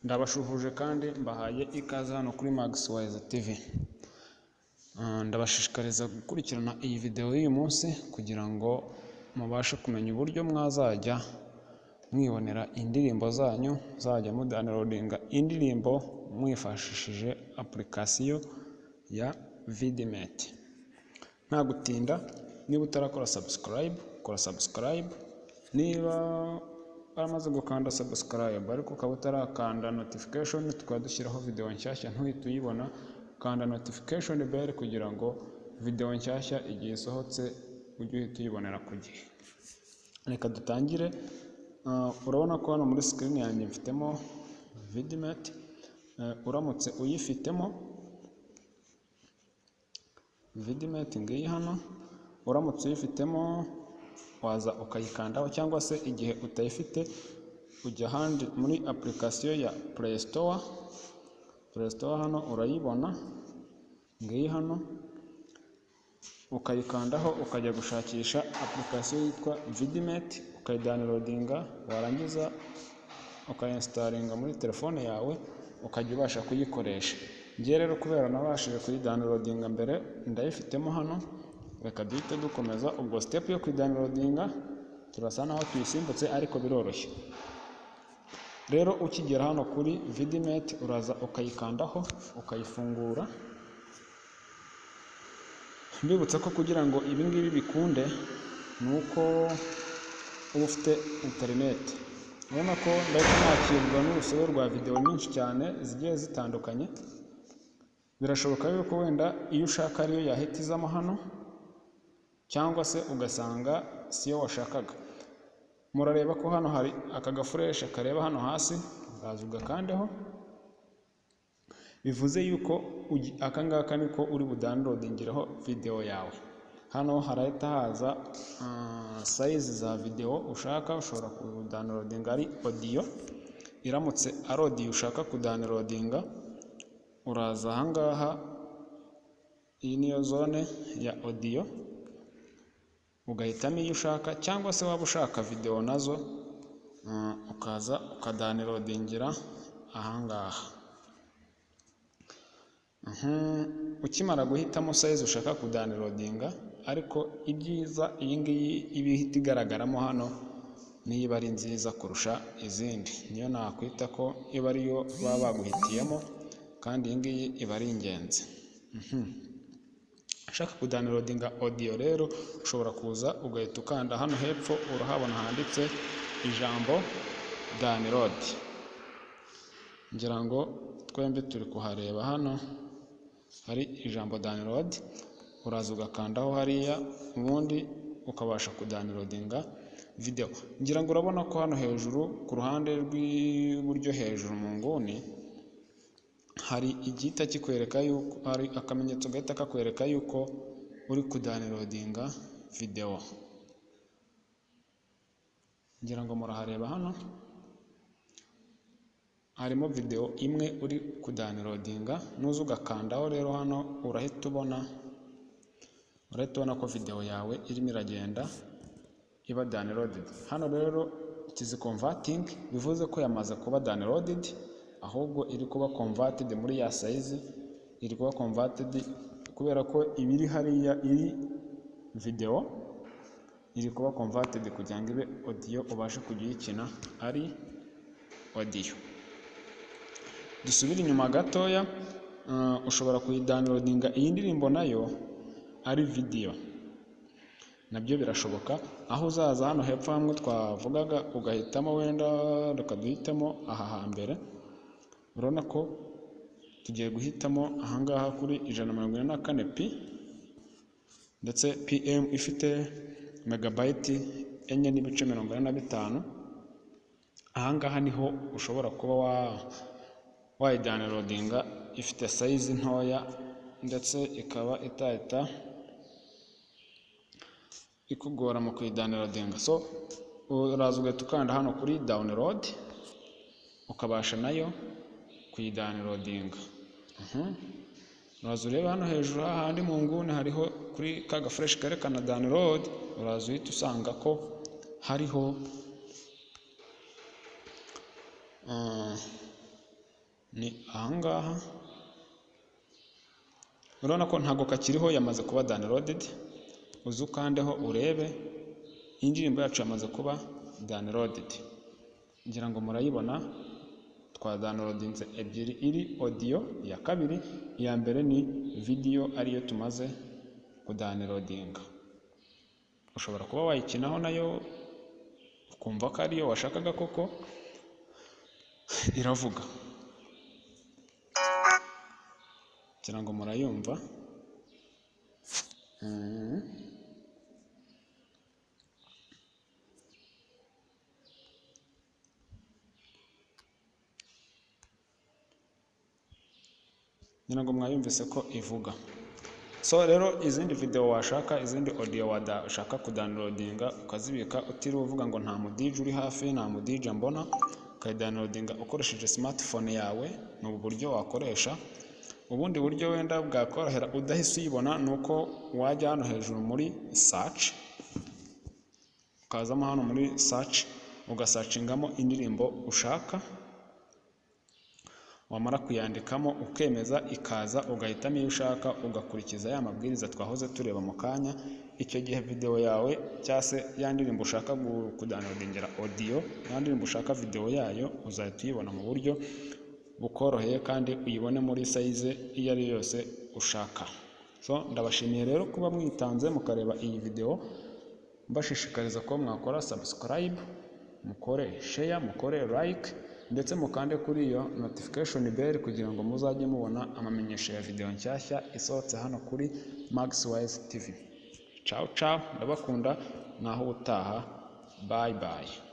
Ndabashuhuje kandi mbahaye ikaze hano kuri Max Wise TV. Ndabashishikariza gukurikirana iyi video y'uyu munsi kugira ngo mubashe kumenya uburyo mwazajya mwibonera indirimbo zanyu, muzajya mudownloadinga indirimbo mwifashishije application ya Vidmate. Nta gutinda, niba utarakora subscribe, kora subscribe. Niba waramaze gukanda subscribe ariko ukaba utarakanda notification, tukaba dushyiraho video nshyashya ntuhite uyibona, kanda notification bell kugira ngo video nshyashya igihe isohotse ujye uhita uyibonera ku gihe. Reka dutangire. Urabona ko hano muri screen yanjye mfitemo Vidmate. Uramutse uyifitemo Vidmate, ngiyi hano, uramutse uyifitemo waza ukayikandaho, cyangwa se igihe utayifite ujya ahandi muri application ya Play Store. Play Store hano urayibona, ngiyi hano, ukayikandaho ukajya gushakisha application yitwa Vidmate, ukayidownloadinga, warangiza ukayinstallinga muri telefone yawe, ukajya ubasha kuyikoresha. Njye rero kubera nabashije kuyidownloadinga mbere, ndayifitemo hano, reka duhite dukomeza. Ubwo step yo kuyidownloadinga turasa naho tuyisimbutse, ariko biroroshye. Rero ukigera hano kuri Vidmate, uraza ukayikandaho ukayifungura. Mbibutsa ko kugira ngo ibi ngibi bikunde ni uko uba ufite interineti. Urabona ko ndahita nakirwa n'urusobe rwa videwo nyinshi cyane zigiye zitandukanye. Birashoboka yuko wenda iyo ushaka ariyo yahita izamo hano, cyangwa se ugasanga siyo washakaga. Murareba ko hano hari aka gaflèche kareba hano hasi, uraza ugakandeho, bivuze yuko aka ngaka niko uri budownloadingireho video yawe. Hano harahita haza size za video ushaka. Ushobora kudownloadinga ari audio. Iramutse ari audio ushaka kudownloadinga, uraza ahangaha, iyi niyo zone ya audio, ugahitamo iyo ushaka, cyangwa se waba ushaka video nazo ukaza ukadownloadingira ahangaha. Ukimara guhitamo size ushaka kudownloadinga, ariko ibyiza iyi ngiyi iba ihita igaragaramo hano niyo iba ari nziza kurusha izindi, niyo nakwita ko iba ariyo baba baguhitiyemo, kandi iyi ngiyi iba ari ingenzi. Ushaka kudownloadinga audio rero, ushobora kuza ugahita ukanda hano hepfo, urahabona handitse ijambo "download". Ngira ngo twembi turi kuhareba, hano hari ijambo "download", uraza ugakandaho hariya, ubundi ukabasha kudownloadinga video. Ngira ngo urabona ko hano hejuru ku ruhande rw'iburyo, hejuru mu nguni, hari igihita kikwereka yuko hari akamenyetso gahita kakwereka yuko uri kudownloadinga video. Ngira ngo murahareba, hano harimo video imwe uri kudownloadinga. Nuza ugakandaho rero hano, urahita ubona ko video yawe irimo iragenda iba downloaded. Hano rero it is converting, bivuze ko yamaze kuba downloaded, ahubwo iri kuba converted muri ya size, iri kuba converted kubera ko ibiri hariya iri video, iri kuba converted kugira ngo ibe audio, ubashe kujya uyikina ari audio. Dusubire inyuma gatoya. Ushobora kuyidownloadinga iyi ndirimbo nayo ari video, nabyo birashoboka, aho uzaza hano hepfo hamwe twavugaga, ugahitamo wenda, reka duhitemo aha hambere. Urabona ko tugiye guhitamo ahangaha kuri 144 p, ndetse pm ifite megabyte 4.45. Ahangaha niho ushobora kuba wayidownloadinga ifite size ntoya, ndetse ikaba itahita ikugora mu kuyidownloadinga. So uraza ugahita ukanda hano kuri "download", ukabasha nayo kuyidownloadinga. Uraza urebe hano hejuru hahandi mu nguni, hariho kuri ka gaflèche kerekana download, uraza uhita usanga ko hariho Ni ahangaha, urabona ko ntabwo kakiriho, yamaze kuba downloaded. Uze ukandeho urebe indirimbo yacu yamaze kuba downloaded, ngira ngo murayibona. Twadownloadinze ebyiri, iri audio iya kabiri, iya mbere ni video ariyo tumaze kudownloadinga. Ushobora kuba wayikinaho nayo ukumva ko ariyo washakaga koko, iravuga, ngira ngo murayumva. Ngira ngo mwayumvise ko ivuga. So rero izindi video washaka, izindi audio washaka kudownloadinga ukazibika utiriwe uvuga ngo nta mu DJ uri hafi, nta mu DJ mbona, ukayidownloadinga ukoresheje smartphone yawe. Ni ubu buryo wakoresha. Ubundi buryo wenda bwakorohera udahise uyibona ni uko wajya hano hejuru muri search, ukazamo hano muri search, ugasearchingamo indirimbo ushaka, wamara kuyandikamo ukemeza ikaza, ugahitamo iyo ushaka, ugakurikiza ya mabwiriza twahoze tureba mu kanya. Icyo gihe video yawe cyangwa se ya ndirimbo ushaka kudownloadingira audio, ya ndirimbo ushaka video yayo, uzahita uyibona mu buryo bukoroheye kandi uyibone muri size iyo ari yo yose ushaka. So ndabashimiye rero kuba mwitanze mukareba iyi video, mbashishikariza ko mwakora subscribe, mukore share, mukore like, ndetse mukande kuri iyo notification bell kugira ngo muzajye mubona amamenyesho ya video nshyashya isohotse hano kuri Max Wise TV. Ciao ciao, ndabakunda, naho ubutaha, bye bye.